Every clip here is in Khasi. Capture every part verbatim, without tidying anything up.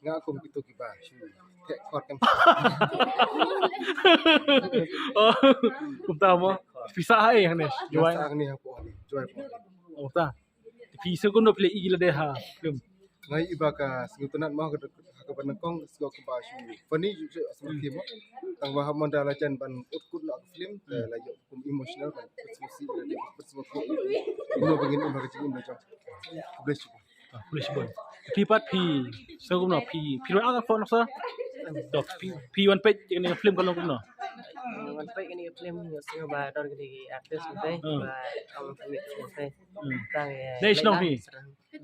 Nga kum kito kiba shu tek khor kan. Oh, kumta mo. Pisa hai hangne. Jwai. Sa hangne hapo hangne. Jwai po. Oh ta. Pisa kumno phi la i lade ha film? Nga i ba ka sngewtynnat mo ha ka ban nyngkong, sngewbha kiba shu funny ju ju asma film mo. Tang ba ha mon da la jan ban ut kut noh ka film, la ïoh kum emotional ban pyrshah si lade pyrshah ko. Kumno ba ngin im ha ka jingim la jong. Khublei shibun. Ah, khublei shibun. Phi pat phi sngewbha kumno phi phi wan ka phone sa? To phi phi wan peit ïa kane ka film ka long kumno? Wan peit ïa kane ka film ïa sngewbha don kane ka artist mynta ba ong phi mynta. Hmm. Tang ïa. Nei shnong phi?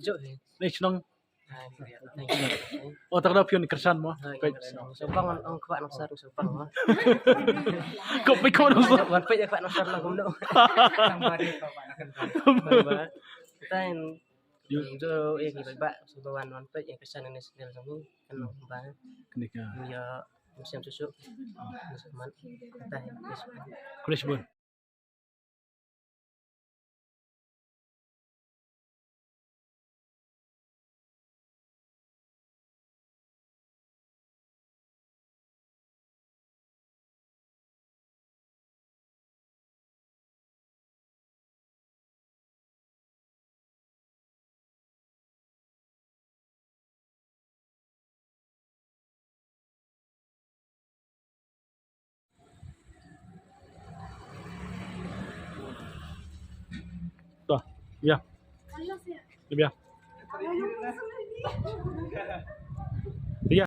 Jo hi. Nei shnong. Oh, tak da phi wan kyrshan mo. Peit. Sngewbha ong ong khwa nong sar sngewbha mo. Kop peit khwa nong sar. Wan peit ïa khwa nong sar na kumno. Tang Jo, eh, ki bad ba, so ba wan wan peit ïa ka channel national jong ngi, kan long ba. Kane ka. Ïa, musim susu. Musim man. Dah, ya. Khublei shibun. To, ya. Dia.